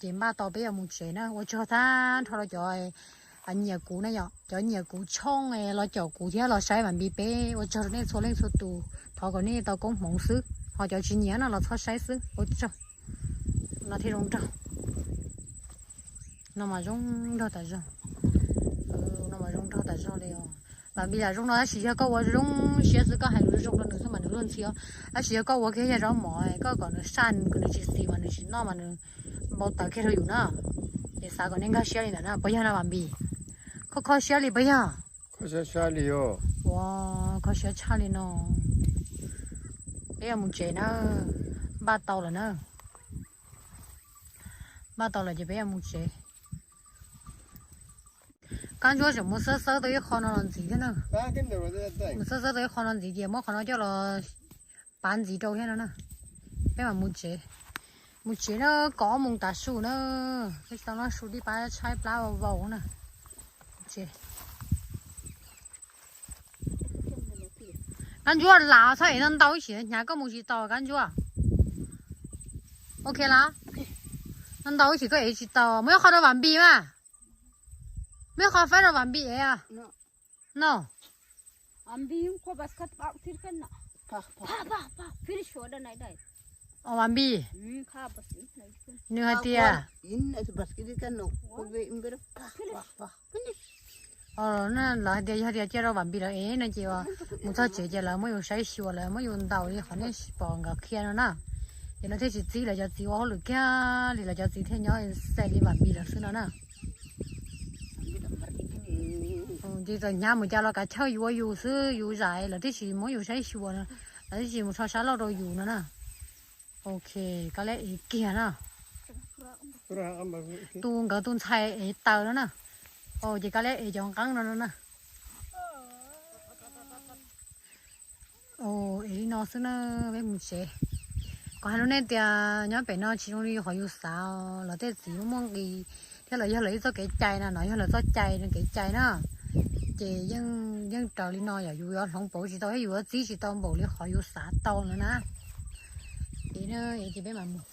Ces npaj tau peb yuav mus tsev na, ua tsaug tag nrho rau cov nyiam kuv na yom, cov nyiam kuv tshooj los caum kuv thiab los saib Vam Npis peb, ua tsaug rau nej txhua leej txhua tus, thov kom nej tau koob hmoov xwb, ho cov tsis nyiam no los txhob saib xwb, ua tsaug. No thiaj zoo nraug. No mas zoo nraug tas zog. No mas zoo nraug tas zog li os. Vam Npis lam zoo no tab sis yog koj ua zoo siab xwb, koj hais lus zoo rau nws xwb mas nws luag ntxhi os. Tab sis yog koj ua kiag yog zaub mov koj kom nws saj, nws tsis xis mas nws tsis noj mas nws npau taws kiag rau yus na. Ces xav kom nej nkag siab li ntawd na, puas yog no Vam Npis? Koj kho siab li puas yog? Ua kho siab tshaj li no. Peb yuav mus tsev na, npaj tau lawm na. Npaj tau lawm ces peb yuav mus tsev. Kab Ntsuab tseem mus xawb xawb tau ib qho no los ntxiv thiab na. Mus xawb xawb tau ib qho no ntxiv ces muab qhov no coj los pav ntxiv rau thiab no na. Peb mam mus tsev. Mus tsev na, kaum ob moos tav su na. Peb tsis tau noj su, tib pab tshaib plab vau vau na. Kab Ntsuab, lam txhob ev ntau ntau ib sim hnyav koj mus tsis tau Kab Ntsuab. Ok lawm. Ntau ntau ib sim koj ev tsis tau, muaj ib qho rau Vam Npis mas. Muaj ib qho faib rau Vam Npis ev. No. Vam Npis, nws hais tias, lawv hais tias yog tias cia rau Vam Npis lawv ev no ces mus txog tsev ces lawv muab yus saib xyuas, lawv muab yus ntaus li qhov nej pom nkawd qhia no na. Ces lawv thiaj tsis txib lawv cov txiv ua hauj lwm kiag li, lawv cov txiv thiaj nyob xais li Vam Npis lawv xwb no na. Ces txawm hnyav mus cas los kav chawj yus ua yus xwb, yus zais lawv thiaj tsis muab yus saib xyuas, lawv thiaj tsis mus rho sab laug rau yus no na. Ok, koj leb ev kiag na. Tus nkawd tus ntxhais ev taws no na. Ces koj leb ev cov nqeeb no no na. Ev li no xwb na, peb mus tsev. Kom hais rau nej tias nyob pem no tsis zoo li qhov yus xav os. Lawv tej txiv muaj muaj nqis thiab los yog lawv ib txoj kev cai na, no yog lawv txoj cai, kev cai na. Ces yeej, yeej raws li no yom, yus yuav hloov pauv tsis tau thiab yus yuav txib tsis tau npaum li qhov yus xav tau no na. Ces, ces peb mam mus.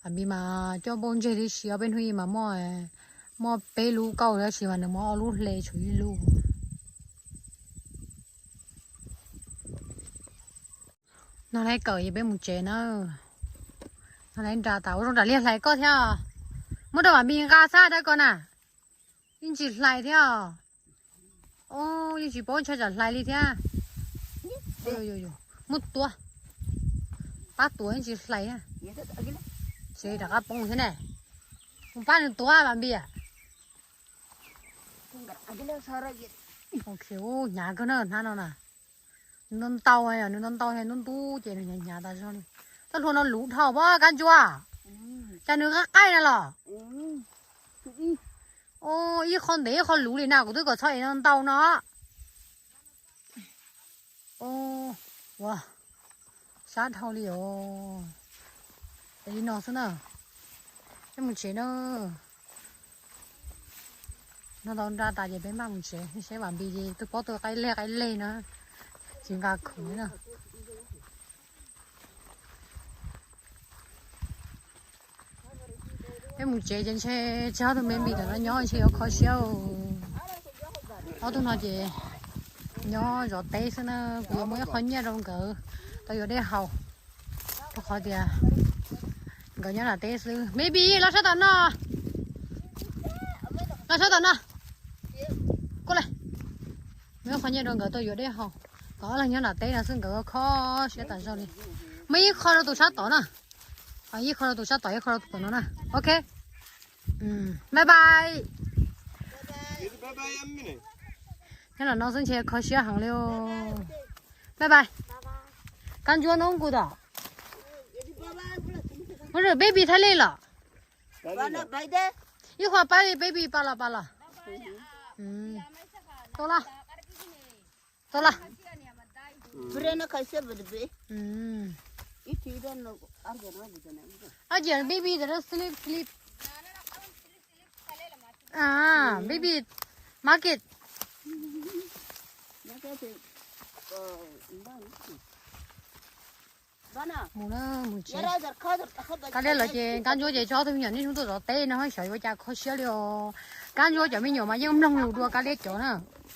Vam Npis mas coj npauj ntseg tib si, ob peb hnub ib mas muaj, muaj peb lub kauj tab sis mas nws muaj ob lub hle tshuav ib lub. No lawv kawm es peb mus tsev na. No lawv nra tas ua zoo nram liaj hlais koj thiab. Muab rau Vam Npis nqa xab dab ko na. Yeej tsis hlais thiab. Yeej tsis paub ntshai tsam hlais li thiab. Muab tua, pab tua yeej tsis hlais thiab. Tsev rov qab poob thiab ne. Mus pab nws tua Vam Npis. Hnyav kawg na hnab no na. Nws ntau ntau, nws ntau ntau ntub ntub ces nws hnyav hnyav tas zog li. Txoj hlua no luv dhau pob Kab Ntsuab. Cas nws qaij qaij na los? Ib qho ntev ib qho luv li na, kuv twb kom txhob es no ntau no. Ua, sab dhau li os. Es li no xwb na. Peb mus tsev na. No tau nra tas ces peb maj mus tsev, saib Vam Npis ces twb paub tuaj qaib leg qaib leg na. Tsis nqa khoom li na. Peb mus tsev ces ntshe tseg ob tug baby ntawm no nyob ntshe yuav kho siab. Ob tug no ces nyob zov teb xwb na, kuv yuav muab ib qho nyiaj rau nkawd tau yuav dej haus, rau qhov tias nkawd nyob nram teb xwb. Baby, los sab tom no, los sab tom no, kuj le, muab ib qho nyiaj rau nkawd tau yuav dej haus. Nkawd ob leeg nyob nram teb no xwb nkawd kho siab tas zog li. Muab ib qho rau tus sab tod na, ib qho rau tus sab tod, ib qho rau tus tom no na. Ok, bye bye. Nyob los no xwb ntshe kho siab heev li. Bye bye. Kab Ntsuab noob kuv tom. Ua baby thaij lej los. Ib qho pab baby pas los pas los. Tau los. Tau los. Oj, baby, sleep, sleep. Baby, market. Mus na, mus tsev. Kab Liab lawv ces Kab Ntsuab ces tso ob tug me nyuam niaj hnub tuaj zov teb no xyov yuav ua cas kho siab li os. Kab Ntsuab cov me nyuam mas yeej mloog lus dua Kab Liab cov na.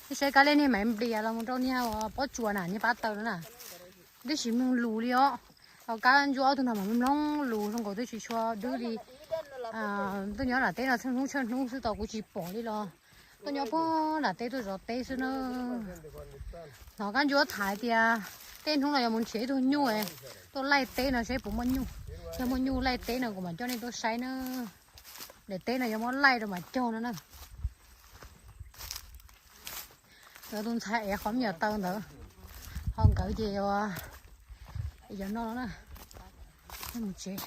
Nej saib Kab Liab niag Maiv Nplias los mus rau niag Pob Tsuas na, niag pab taws na. Twb tsis mloog lus li os. Ho Kab Ntsuab ob tug no mas mloog lus zoo nkaus twb tsis tshua dwb li. Tuaj nyob nram teb no tsheej hnub tsheej hnub xwb tos kuv tsis pom li los. Tuaj nyob puag nram teb tuaj zov teb xwb na. Hnov Kab Ntsuab tham tias tej hnub no yuav mus nrhiav ib tug nyuj tuaj laij teb no saib puas muaj nyuj. Yog muaj nyuj laij teb no kuv mam coj nej tuaj saib na. Daim teb no yuav muab laij rau mam cog no na. Nkawd tus ntxhais ev qhov me nyuam taw ntawd, ho nkawd ces yuav no na. Mus tsev.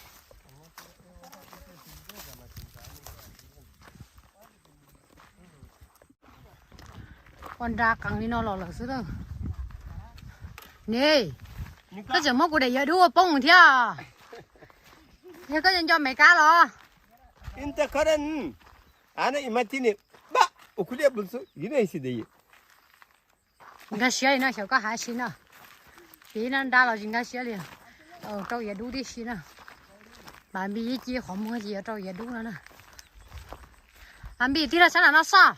Ua nra qees li no los lawm xwb. Ne, koj tseem muab kuv daim yav dub ua poob thiab. Yog koj nco Meskas los? Nkag siab li no xyov koj hais si no. Ces nra nra los tsis nkag siab li. Rau yav dub tib si na. Vam Npis ci qhov muag ces yuav rau yav dub no na. Vam Npis tig los sab nram no soj.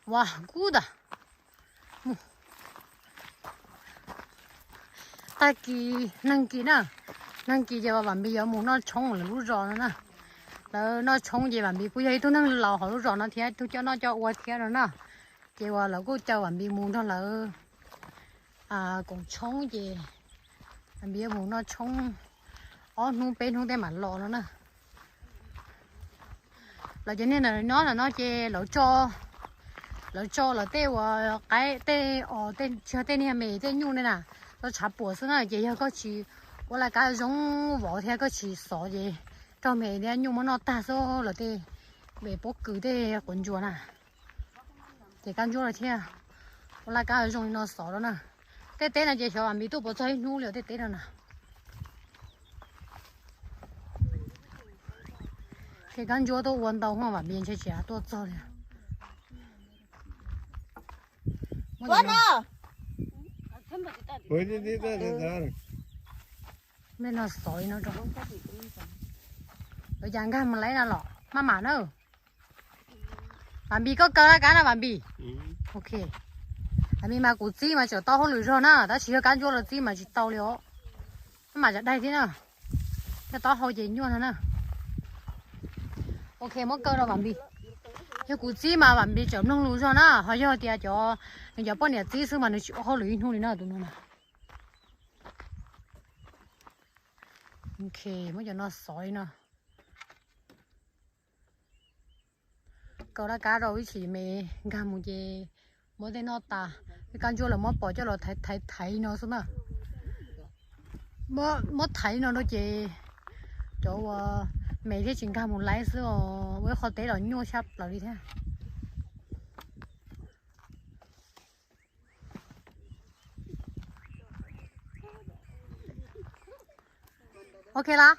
Ua kub tas. Tag kis neeg kis na, neeg kis ces Vam Npis yuav mus noj tshoob lawv lub zos no na. Lawv noj tshoob ces Vam Npis kuj yog ib tug neeg laus hauv lub zos no thiab, ib tug coj noj coj ua thiab no na. Ces uas lawv kuj caw Vam Npis mus nrog lawv koom tshoob ces Vam Npis yuav mus noj tshoob ob hnub peb hnub tej mam los no na. Lawv cov niag ntawm no, ntawm no ces lawv tso, lawv tso lawv tej uas qaib tej os, tsis yog tej niag me tej nyuj ne na, tso tshav puam xwb na. Ces yog koj tsis ua laj kab zoo vov thiab koj tsis xov ces raug me thiab nyuj muab noj tag xwb lawv tej me pob kws tej quav ntsuas na. Ces Kab Ntsuab lawv thiaj ua laj kab zoo li no xov rau na. Tej teb no ces xyov Vam Npis tuaj puas txog ib hnub li tej teb no na. Ces kab ntsuab tuaj ua ntau hos Vam Npis ntshe tsis tuaj txog li. Mej no xov li no rau. Lawv cas nkag mus laib no los maj mam na. Vam Npis koj kaw laj kab na Vam Npis. Ok. Vam Npis mas kuv txib mas tseem tau hauj lwm zog na, tab sis yog kab ntsuab los txib mas tsis tau li os. Maj mam tseem daig thiab na. Yog taub hau ces nyuaj no na. Ok muab kaw rau Vam Npis. Yog kuv txib mas Vam Npis tseem mloog lus zog na, ho yog tias cov, nws cov poj niam txib xwb mas nws tsis ua hauj lwm ib hnub li na tus no na. Ok muab cov no xov li no. Kaw laj kab rau ib chim me nkag mus ces muab tej noj tas, tej kab ntsuab los muab pov coj los thaiv thaiv thaiv no xwb na. Muab thaiv no rau ces cov uas me thiaj tsis nkag mus laib xwb os, ua ib qho teb los nyuaj tshaj plaws li thiab. Ok lawm.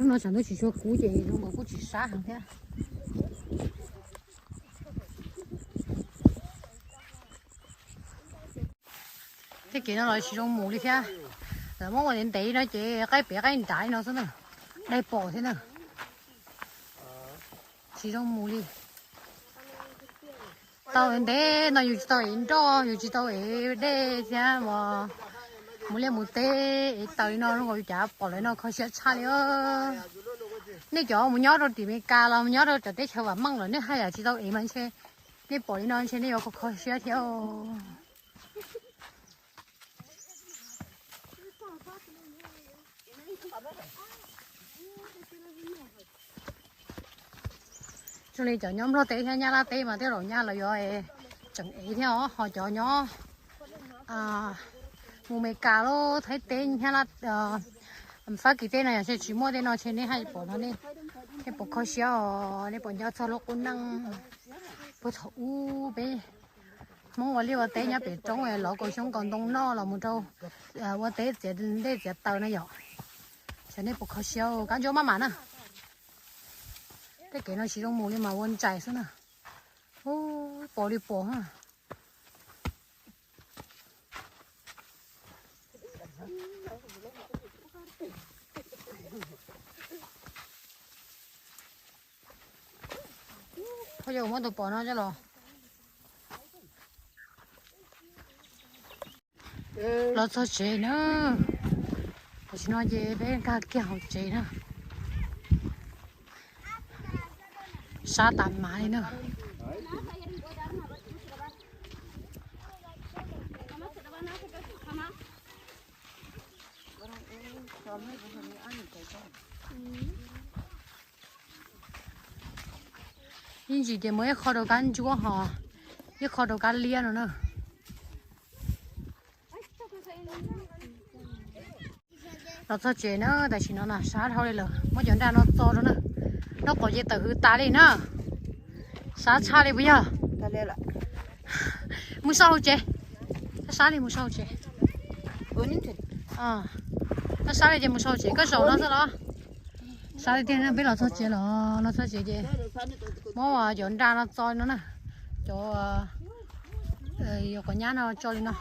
Hnub no tsam ntuj tsis tshua kub ces zoo nkaus kuj tsis sab heev thiab. Tej kev no los tsis zoo mus li thiab. Lawv muab ua ntev ntev no ces qaij pem qaij nrad li no xwb na. Dai pom thiab na. Tsis zoo mus li. Tau ntev no yus tsis tau ev nroj, yus tsis tau ev dej thiab, mus liaj mus teb ev taws li no zoo nkaus yus cav pom lawv no kho siab tshaj li. Nej cov mus nyob rau tim Meskas los mus nyob rau cov teb chaws vam meej lawm nej haj yam tsis tau ev mas ntshe nej pom li no ntshe nej yuav kho kho siab thiab. Zoo li cov nyob Nplog teb thiab Nyab Laj teb mas tej zaum nyab lawv yuav tseem ev thiab os, ho cov nyob mus Meskas los Thaib teb, Fab Kis teb no yog ntshe tsis muaj tej no ntshe nej haj pom no, nej pom kho siab os, nej pom nyob txog lub qub neej. Puag thaum ub peb Hmoob ua liaj ua teb nyob pem roob los kaus xyoob kaus ntoo noj los mus rau ua teb txiav dej txiav taws na yom. Xyov nej puas kho siab, kab ntsuab maj mam na. Tej kev no tsis zoo mus li mas ua ntsais xwb na. Ub, pos li pos. Koj yuav muab tus pos no coj los. Los txog tsev na. Tam sim no ces peb nkag kiag hauv tsev na. Sab tas mas li na. Ib ntsis ces muaj ib qho rau kab ntsuab ho ib qho rau kab liab no na. Los txog tsev na, tam sim no na sab dhau li lawm, muab cov nraj no txo rau na. Noj qos ces tawm hws tas li na. Sab tshaj li puas yog? Mus sau hauv tsev. Sab li mus sau hauv tsev. Sab li ces mus sau hauv tsev, koj zaum no xwb los? Sab li tiag, peb los txog tsev los, los txog tsev ces muab cov nraj no txo no na. Cov yuav qos nyab no tso li no.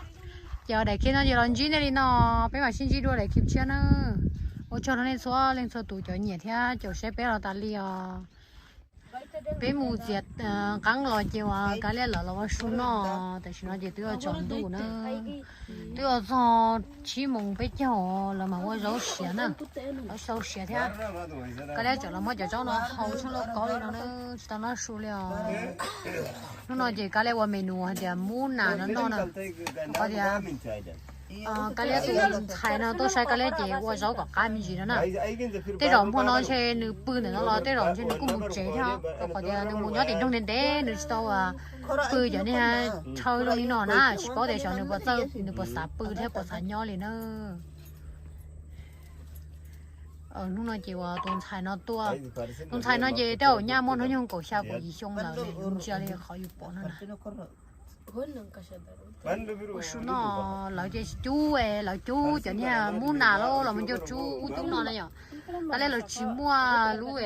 Ces daim clip no ces los ntsib nej li no, peb mam sib ntsib dua daim clip tshiab na. Ua tsaug rau nej txhua leej txhua tus cov nyiam thiab caum saib peb los tas li os. Peb mus txiav qeeb los ces uas kav liam lawv los ua su noj, tam sim no ces twb yuav tsaus ntuj na. Twb yuav txog tsib moos peb caug lawv mam ua zaub siav na. Zaub sau siav thiab. Kav liam tseem los muab cov zaub no hau tshaj loj kaub li no na, tsis tau noj su li os. Hnub no ces kav liam ua menu hais tias mub nas no noj na. Qhov tias Kab Liab tus ntxhais no tuaj saib Kab Liab ces ua zaub kom qab me ntsis no na. Tej zaum hmo no ntshe nws pw ntawm no los tej zaum ntshe nws kuj mus tsev thiab, rau qhov tias nws mus nyob tim nroog ntev ntev nws tsis tau pw cov niag rhawv zoo li no na, tsis paub tias xyov nws puas txawj, nws puas xav pw thiab puas xav nyob li na. Hnub no ces uas tus ntxhais no tuaj, tus ntxhais no ces tej zaum nyaj muaj hnub nyoog kaum xya kaum yim xyoo lawm, ntsia li qhov yus pom no na. Ua su no lawv ces cub, lawv cub cov niag mub nas los mus ncaug cub ub cub no na yom. Kab Liab lawv tsis muaj lub,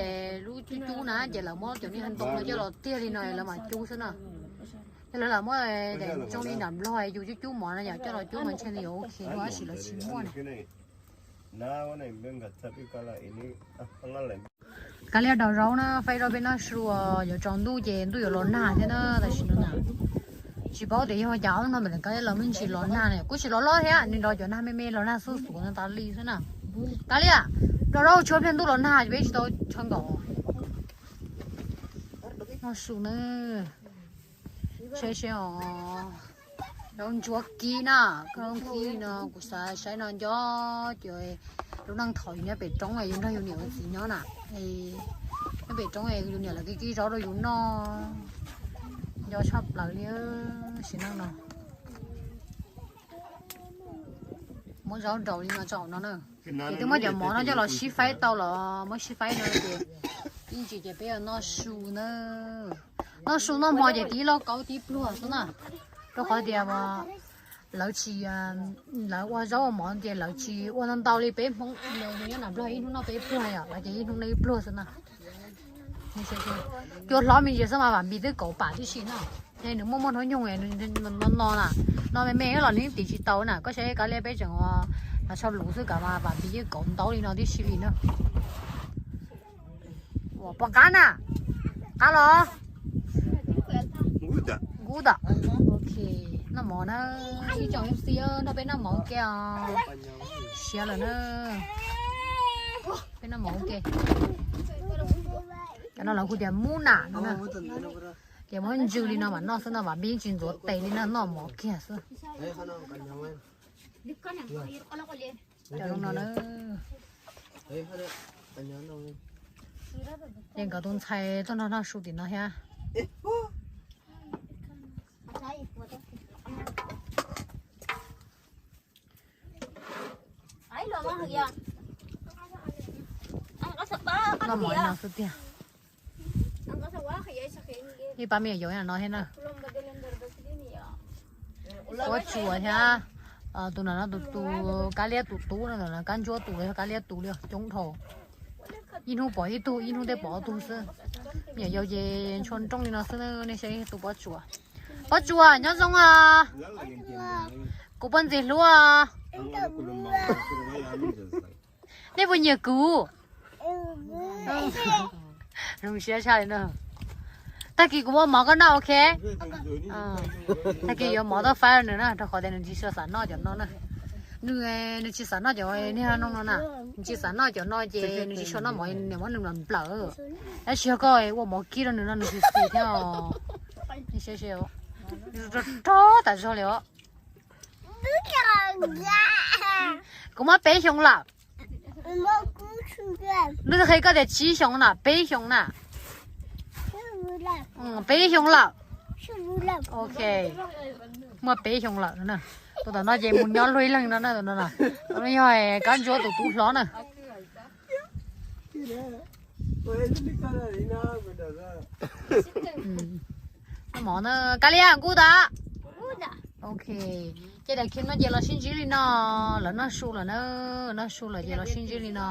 lub cub cub na ces lawv muab cov niag ntoo no coj los tiag li no lawv mam cub xwb na. Yog lawv lam muab zoo li nram Nplog yus cub cub mov no yom, coj los cub mas ntshe nws yuav ok dua tab sis lawv tsis muaj na. Kab Liab daus zaub na, faib zaub peb noj su, yuav tsaus ntuj ces ntuj yuav los nag thiab na tam sim no na. Tsis paub tias yog cas ob hnub no mam li Kab Liab los me ntsis los nag na, kuj tsis los loj thiab, nws los cov nag me me los nag xuj xuav no tas li xwb na. Kab Liab, daus zaub tshuav pliag ntuj los nag peb tsis tau chaw nkaum. Noj su na. Saib seb os, zaub ntsuab kib na, koj zaub kib no kuv xav saib no nco, ces lub neej thaum yus nyob pem roob yus nrog yus niam yus txiv nyob na, nyob pem roob yus niam lawv kib kib zaub rau yus noj, nco tshaj plaws li sim neej no. Muab zaub nraus li no tso no na. Ces twb muab cov mov no coj los sib faib tau los muab sib faib no ces ib ntsis ces peb yuav noj su na. Noj su noj hmo ces tib lauj kaub tib pluag xwb na. Rau qhov tias lawv tsis, lawv ua zaub ua mov ces lawv tsis ua ntau ntau li peb Hmoob, nyob nram Nplog ib hnub noj peb pluag yom, lawv ces ib hnub noj ib pluag xwb na. Cua hlob me ntsis xwb mas vam npis twb kauv pam tib si no. Nws muaj muaj hnub nyoog no na, no me me los nws tiv tsis tau na, koj saib Kab Liab peb tseem los tsho luv xwb kav mas vam npis yeej kauv ntaub li no tib si li na. Pom qab na, qab los. Noj mov na, ib tsoom xi nrog peb noj mov ke os. Siav lawm na. Peb noj mov ke. Cov no lawv hu tias mub nam no na. Ces muab ntsw li no mam noj xwb no, vam npis yeej tsis ntxuav tes li no, noj mov kiag xwb. Cov no na. Ces nkawd tus ntxhais tuaj nrog noj su tim no thiab. Noj mov li no xwb tiag. Ib pab me nyuam yaus no thiab na. Pob tsuas thiab. Tus no no tus, tus Kab Liab tus tub no, Kab Ntsuab tus los yog Kab Liab tus li coob dhau. Ib hnub pom ib tug, ib hnub tej pom ob tug xwb. Me nyuam yaus ces ntshua nrooj li no xwb, nej saib tus pob tsuas. Pob tsuas nyob zoo os. Kuv poj ntxim hlub os. Nej puas nyiam kuv? Zoo siab tshaj li na. Tag kis kuv muab mov koj noj, ok? Tag kis yuav mov tuaj faib rau nws na, rau qhov tias nws tsis tshua xav noj cov no na. Nws, nws tsis xav noj cov niag no no na. Nws tsis xav noj cov no ces nws tsis tshua noj mov, niam muab nws nplawm nplawm. Tab sis yog koj ua mov kib rau nws no nws xis xis thiab os. Rog rog tas zog li os. Kuv muaj peb xyoo lawm. Lub qhia koj tias tsib xyoo na, peb xyoo na. Peb xyoo lawm. Ok, muaj peb xyoo lawm na. Tus tom no ces mus nyob luag ib leeg no na, tus no na. Tus no yog Kab Ntsuab tus tub hlob na. Mov na, Kab Liab kuj tas. Ok, ces daim clip no ces los sib ntsib li no, lawv noj su lawm na, noj su lawm ces los sib ntsib li no.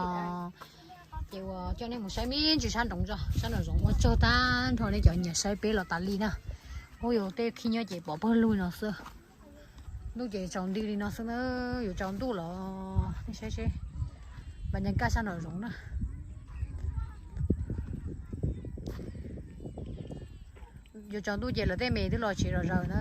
Ces uas coj nej mus saib me ntsis sab nroom tso, sab nraum zoov ua tsaug tag nrho nej cov nyiam saib peb los tas li na. Ub, yus tej clip nyob ces pov pawg lug no xwb. Ntuj ces tsaus nti li no xwb na, yuav tsaus ntuj los nej saib seb. Npas nyas kaj sab nraum zoov na. Yuav tsaus ntuj ces lawv tej me twb los tsev zom zaws na.